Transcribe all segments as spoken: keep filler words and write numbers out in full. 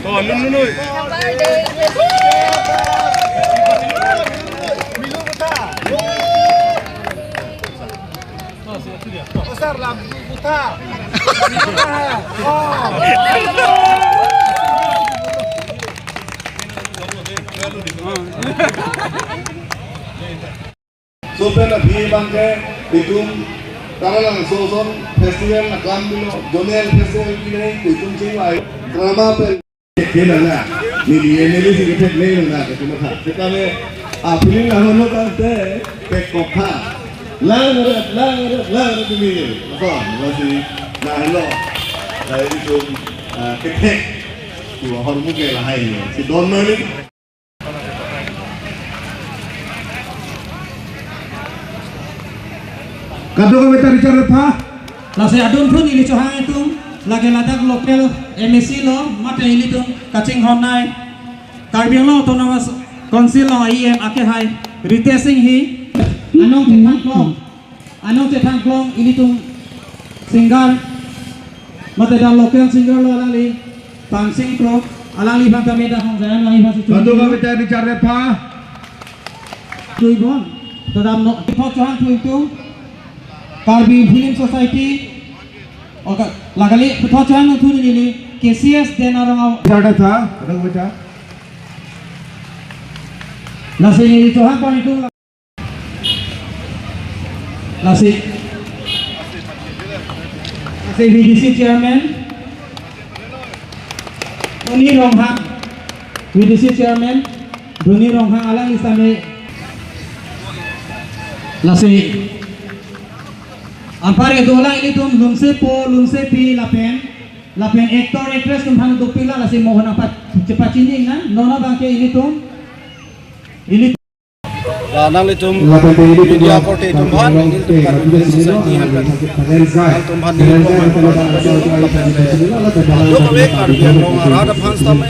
Oh, nun, nun, nun. Milu kota. Oh, sir, lam kota. Oh. So pen aphi abangke itum Taralangso ason festival aklam pilo, zonal festival pine itum chingvai drama pen kena na, ni di M L A si kethek ne na itum kha. Seta me a film na hono tangte pek kok kha. Lang ret, lang ret, lang ret ni. Apa? Masih na lo. Lahai itum, ah, kethek. Dua hormu ke lahai. Si don malik. Kadokave ta richard pha. Lasi adunthu neli chohang atum, lake ladak local M A C lo, mate ilitum kachinghon nai. Karbi Anglong Autonomous Council lo E M akehai Ritesh Enghi, anong chethang klong. Anong chethang klong ilitum singer, mate dak local singer lo alangli, Pansing Kro, alangliphan tame dak hong jayan alangli phan si chun. Kadokave ta richard pha. Tuibon, tadam no, pho chohang thui tung, Karbi Film Society, oka, lake pho chohang thui neli, K C S Den Arong. Richard pha, kadokave ta. Lasi neli chohang pon itum. Lasi, lasi V D C Chairman Dhoni Ronghang, V D C Chairman Dhoni Ronghang alangli same. Lasi, anparke dolang ilitum lunsepo, lunsepi lapen, lapen actor actress atum aphan dopik la, lasi mohon apa cepat chini na, non abangke ilitum, ilitum. La nanglitum media korte atum aphan, nelitum Karbi Film Society aphan, nangtum aphan nelitum aphan, lapen, eh, kadokave Karbi Anglong arat aphan sitame,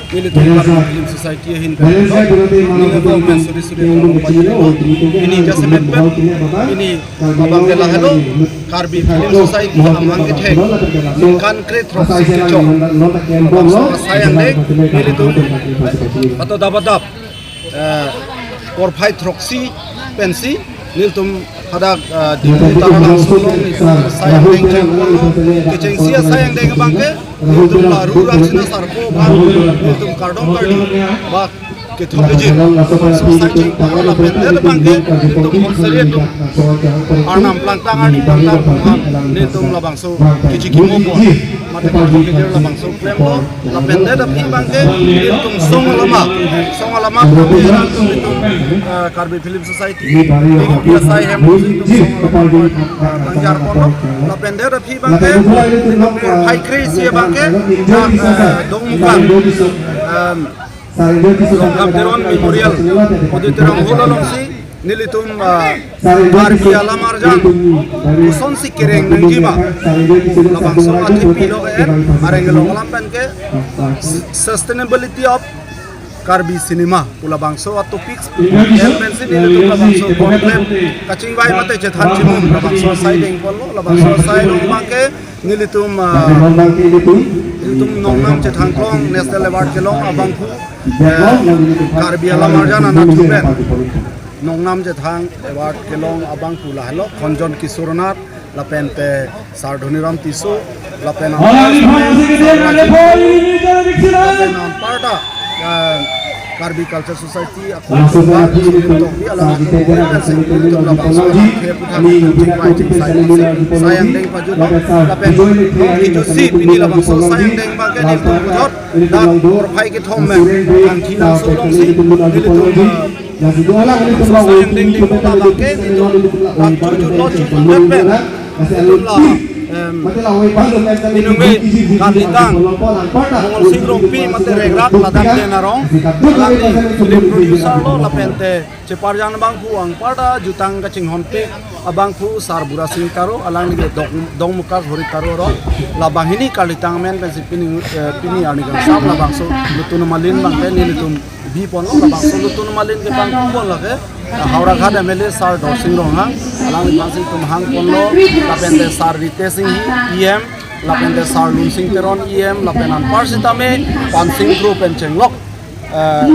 nelitum Karbi Film Society ahin pen, nelitum aphan suri suri pini jasemet pen, pini abangke lahelo, Karbi Film Society amang kethek ningkan kre-throksi kechok, labangso asai angdeng nelitum pato dabadap eh, porphai throksi pensi nelitum hadak, eh, Diphu Taralangso along nelitum asai angdeng cheng, kechengsi asai angdeng abangke nelitum la ru rang sina sarpo aphan nelitum kardom kardi ba ketho kejin labangso asai chengpon, lapen det abangke nelitum honseri atum, arnam plangtang arni plangtang atum aphan nelitum labangso kechi kimo pon mate kejir labangso klemlo. Lapen det aphi abangke nelitum song alama, song alama kami nelitum, eh, Karbi Film Society, Dengpi asai ahem nelitum song alama apor nangjar ponlo. Lapen det aphi abangke nelitum porphai kre-isi abangke, eh, Dongmukam, em, Rongkhap Teron Memorial Auditorium Hall alongsi nelitum, ah, Karbi alamarjan kosonsi kereng nangji ma, labangso athepi lo ke, areng along alam pen ke, sustainability of Karbi cinema pu labangso a-topic pen pensi nelitum labangso conclave kachingvai mate chethan chimum labangso asai dengponlo, labangso asai along abangke nelitum, ah, nelitum nongnam chethang klong National Award kelong abangphu, eh, Karbi alamarjan anatthu pen nongnam chethang award kelong abangphu lahelo Khonjon Kishore Nath, lapen te Sar Dhoniram Tisso, lapen anparta, eh, Karbi Culture Society, Laso pen aphi nelitum, ah, Gite Dera Kasem nelitum labangso akhei aphuthak nelitum chingvai chingsai, sai angdeng pajut, lapen isi pini labangso sai angdeng abangke nelitum pajut, dak porphai kethom pen Kangthilangso alongsi nelitum, ah, sai angdeng dengpo abangke nelitum dak chujut lo chipon pen nelitum la, em, inutvet kalitang Mongol Sing Rongpi mate Rengrak ladak Den Arong, alangli film producer lo, lapen te cheparjan abangphu anparta jutang kachinghonpik abangphu Sar Bura Sing Taro, alangli ke Dong, Dongmukas Hori Taro ro, labang hini kalitang amen pensi pini, eh, pini arni kangsam labangso Lutun Malin abangke nelitum bi ponlo, labangso Lutun Malin ke abangphu pon lake, eh, Howraghat M L A Sar Dorsing Ronghang, alangliphan si itum hang ponlo, lapen te Sar Ritesh Enghi, E M, lapen te Sar Lunsing Teron E M, lapen anpar sitame Pansing Kro pen chenglok, eh,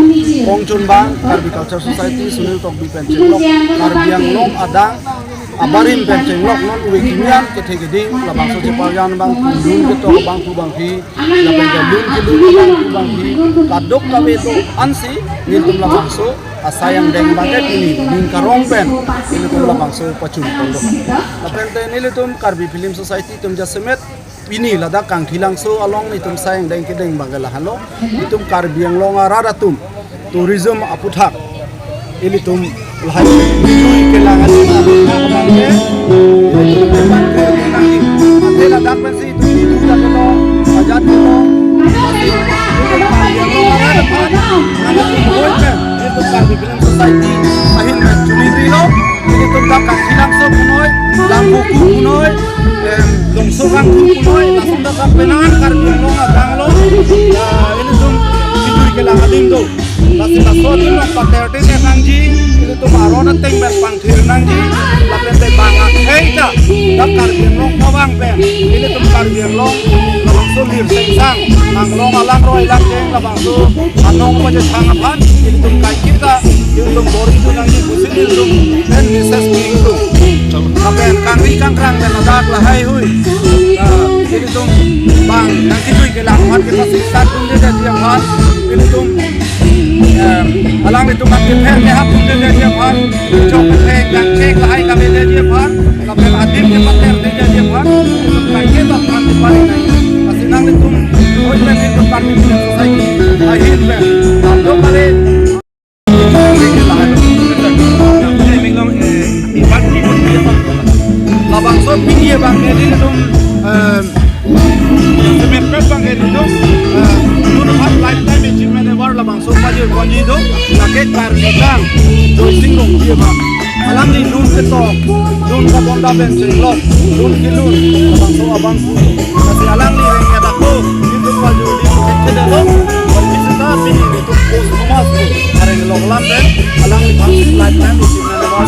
kongchunbang Karbi Culture Society Sunil Tokbi pen chenglok, Karbi Anglong adang abarim pen chenglok non ove kimi an kethe keding labangso cheparjan abang, lun ketok abang pu abangpi, lapen te lun kelun abang pu abangpi, kadokave do-an si nelitum labangso asai angdeng abang ke pini ning karong pen nelitum labangso pachun pon do. Lapen te nelitum Karbi Film Society atum jasemet pini ladak Kangthilangso along nelitum sai angdeng kedeng abang ke lahenlo. Nelitum Karbi Anglong arat atum tourism aputhak ilitum lahai jui kelang adim abang ke, ilitum teman ke nangji. Mate ladak pensi itum itum ladak lo, ajat lo, ilitum Karbi Anglong arat atum, nangji boy pen, ilitum Karbi Film Society ahin pen chuningri lo. Ilitum dak Kangthilangso punoi, Langvoku punoi, em, Longso Kangthur punoi, lason dak penang Karbi Anglong adang lo, ah, ilitum jui kelang adim do. Lasi laso adim along pater te nangji, ilitum aron ateng pen pangthir nangji, lapen te bang akhei ta, dak Karbi Anglong kevang pen, ilitum Karbi Anglong, labangso lir sengsang, Anglong alang roi lang jeng, labangso anong pajethang aphan, ilitum kaiketa, ilitum bor-i dun nangji pusi ilitum, pen message pi ilitum. Lapen kangri kangkrang pen ladak lahai hui. Ah, ilitum bang nangkejui kelang amat kepasik sat dunde dia aphan, ilitum, eh, alanglitum amat kepher kehap dunde dia aphan, chok kepher kangchek lahai kave dia aphan, lapen adim kepater dia aphan, ilitum kaiketa aphan kepari nai. Lasi nanglitum, oi pen ilitum Karbi Film Society ahin pen, tando kali. Labangso pini abang ke ilitum, eh, semet pet abang ke ilitum, eh, lun aphan Lifetime Achievement Award labangso pajir ponji do, lake Karbi Anglong, Joysing Rongpi abang. Alangli lun ketok, lun kabonda pen chenglok, lun kelun, labangso abang pu. Lasi alangli reng ya dako, ilitum pajur di ilitum kedelo, pajir seta pini ilitum post Thomas pu, areng lok lam pen, alangli aphan si Lifetime Achievement Award